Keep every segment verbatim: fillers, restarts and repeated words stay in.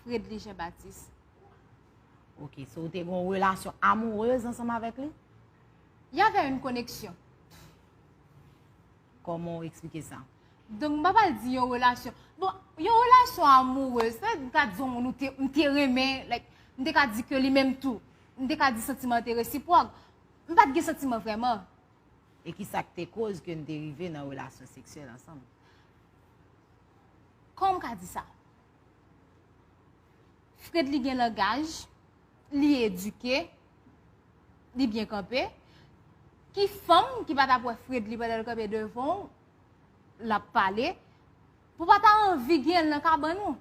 Fredly Jean Baptiste. Ok, so ou te gen yon relasyon amourez ansanm avèk li? Il y avait une connexion. Kòman ou eksplike sa? Donk, m pa pral di yon relasyon. Bon, yon relasyon amourez, sa m ka di yon moun ou te, m te renmen, like, m te ka di ke li menm tou. M te ka di santiman te resipwòk. M pa t gen santiman vrèman. E ki sa k te koz ke n te rive nan relasyon seksyèl ansanm? Kòman m ka di sa? Fredly gen langaj, li edike, li byen kanpe. Ki fanm ki pa t ap wè Fredly pandan l kanpe devan w, l ap pale, pou pa ta anvi gen l nan kabann ou?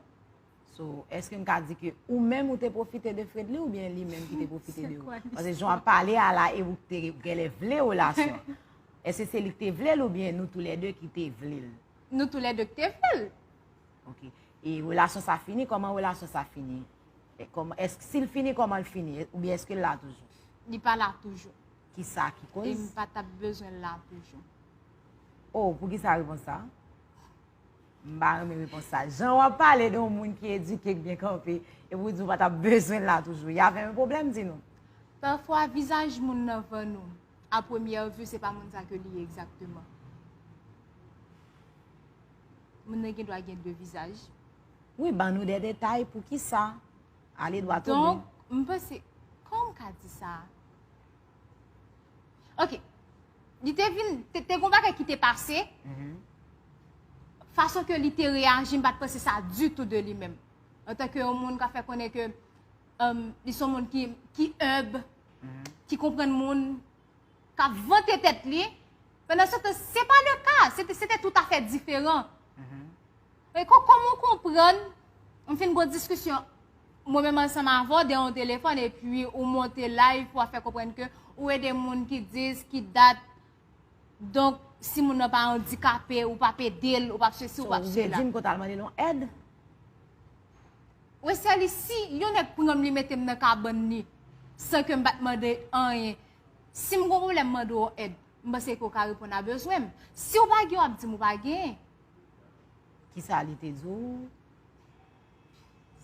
So, èske m ka di ke ou menm ou te pwofite de Fredly oubyen li menm ki te pwofite de ou? Paske jan w ap pale a la e ou te genlè vle relasyon. Èske se li ki te vle l oubyen nou toulède ki te vle l? Nou toulède ki te vle l. Ok. E relasyon sa fini? Kòman relasyon sa fini? E kòman, èske, si l fini, kòman l fini? Oubyen èske l la toujou? Li pa la toujou. Kisa ki koz? E m pa t ap bezwen l la toujou. Oh, poukisa repons sa? M pa renmen repons sa. Jan w ap pale de yon moun ki edike, k byen kanpe, epi w di w pa t ap bezwen l la toujou. Y avait un problème, di nou. Pafwa, vizaj moun nan van nou, a premyè vi, se pa moun sa ke li ye egzakteman. Moun nan gen dwa gen de vizaj. Wi, ban nou de detay poukisa. Ale dwat o bi. Donk, m panse, kòman m ka di sa? Ok. Li te vin, te, te gon bagay ki te pase. Fason ke li te reyaji, m pa t panse sa ditou de li menm. Antanke yon moun ka fè konnen ke um, li se yon moun ki, ki enb, ki konprann moun, k ap vante tèt li. Pandan se tan, se pa le ka. Se te, se te toutafè diferan. E kò, kòman w konprann, m fin gon diskisyon, mwen menm ansanm avè w, dèyè yon telefòn, epi ou monte live pou w ap fè konprann ke ou ede moun ki dis, ki dat. Donk, si moun nan pa andikape, ou p ap ede l, ou p ap sesi, ou p ap sela. Ou vle di m ke w t al mande l yon èd? Westerlie, si yon nèg pran m, li mete m nan kabann li, san ke m pa t mande anyen, si m gon pwoblèm, mande w èd, m panse ke w ka reponn a bezwen m. Si w pa gen, w ap di m ou pa genyen. Kisa li te di w?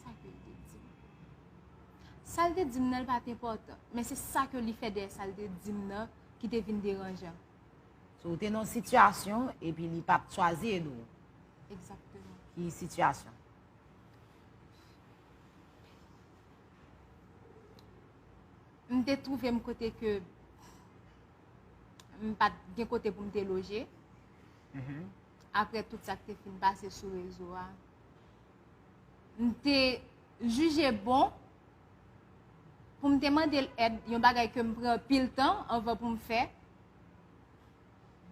Sa ke l te di m. Sa l te di m nan, li pa t enpòtan. Men se sa ke li fè dèyè sa l te di m nan ki te vin deranjan. So, ou te nan yon sitiyasyon epi li pa t chwazi ede w. Egzakteman. Ki sitiyasyon? M te twouve m kote ke m pa t gen kote pou m te loje. Apre tout sa k te fin pase sou rezo a, m te jije bon pou m te mande l èd, yon bagay ke m pran anpil tan anvan pou m fè.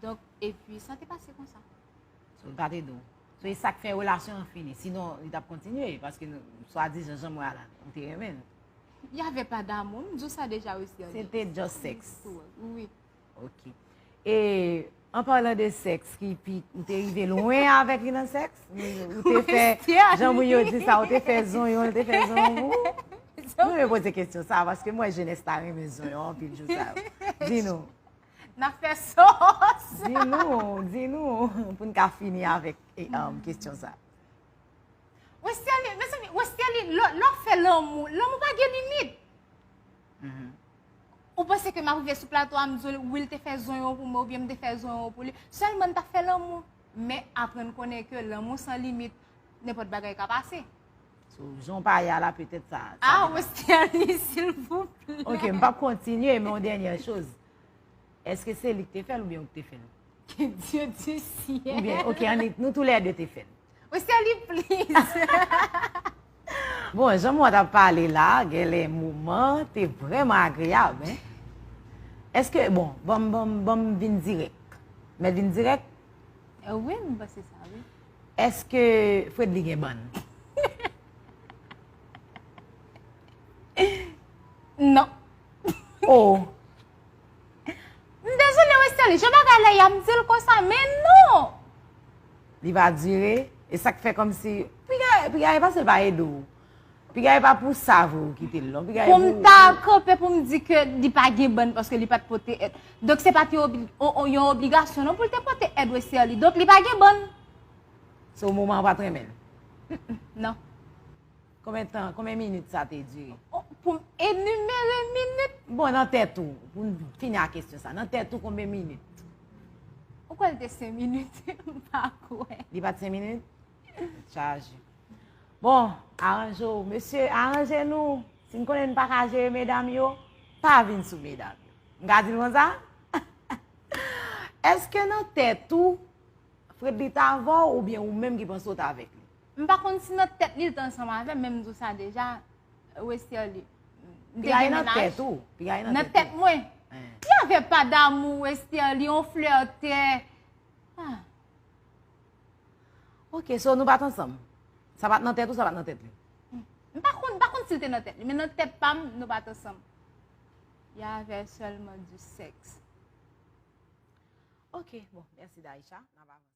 Donk, epi sa te pase konsa. So, l pa t ede w. So, e sa k fè relasyon an fini. Sinon, li t ap kontinye, paske nou, swadizan, jan m wè a la, ou te renmen l. Y avait pas d'amour, m di w sa deja, Westerlie. Se te just sèks. Wi. Ok. E, an palan de sèks, ki pi, ou te rive lwen avèk li nan sèks? Ou te fè, jan moun yo di sa, ou te fè zonyon, ou te fè zonyon pou ou? Mwen renmen poze kesyon sa, paske m wè jenès la renmen zonyon anpil jou sa yo. Di nou. N ap fè sòs. Di nou, di nou, pou n ka fini avèk e, um, kesyon sa. Westerlie, mezanmi, Westerlie, lè, lè w fè lanmou, lanmou pa gen limit. Ou panse ke m ap rive sou plato a, m di w, wi, l te fè zonyon pou mwen, oubyen m te fè zonyon pou li. Sèlman n t ap fè lanmou. Men aprann konnen ke lanmou san limit, nenpòt bagay ka pase. So, jan w pa ye a la, petèt sa. Ah, Westerlie, silvouplè. Ok, m p ap kontinye, men yon dènyè choz. Èske se li ki te fè l oubyen ou ki te fè l? Que Dieu du ciel. Oubyen, ok, annik, nou toulède te fè l. Westerlie, please. Bon, jan mwen t ap pale la, genlè moman te vrèman agreyab, hein. Èske, bon, ban m, ban m, ban m vin dirèk. Mèt vin dirèk? Eh, wi, m panse sa, wi. Èske Fredly gen bann? Non. Oh. M dezole, Westerlie, jan bagay la ye a, m di l konsa, men non! Li pa dire, e sa k fè kòmsi, piga, piga e pa se l pa ede w. Piga e pa pou sa vre ou kite l, non. Piga e pou m ta kanpe pou m di ke li pa gen bann paske li pa t pote èd. Donk, se pa t yon obli-, on, on, yon obligasyon, non, pou l te pote èd Westerlie. Donk, li pa gen bann. So, moman an pa t renmen l? Non. Konbyen tan, konbyen minit sa te dire? Oh, pou m enimere minit? Bon, nan tèt ou, pou n fini ak kesyon sa, nan tèt ou konbyen minit? Ou kwè l te senk minit? M pa kwè. Li pa t senk minit? Chaje. Bon, aranje w. Mesye, aranje nou. Si n konnen n pa ka jere medam yo, pa vin sou medam yo. M ka di l konsa? Èske nan tèt ou, Fredly t avè w oubyen ou menm ki panse w t avèk li? M pa konn si nan tèt li l t ansanm avè m, men m di w sa deja, Westerlie. M te Piga e gen nan mennaj. Tèt ou. Piga e nan Nan tèt tèt ou. Mwen. Hein. Il y avait pas d'amour, Westerlie, on flirtait. Ah. Ok, so nou pa t ansanm. Sa pa t nan tèt ou, sa pa t nan tèt li. M pa konn, m pa konn si l te nan tèt li, men nan tèt pa m, nou pa t ansanm. Il y avait seulement du sexe. Ok, bon, mèsi Daïcha. N ap avanse.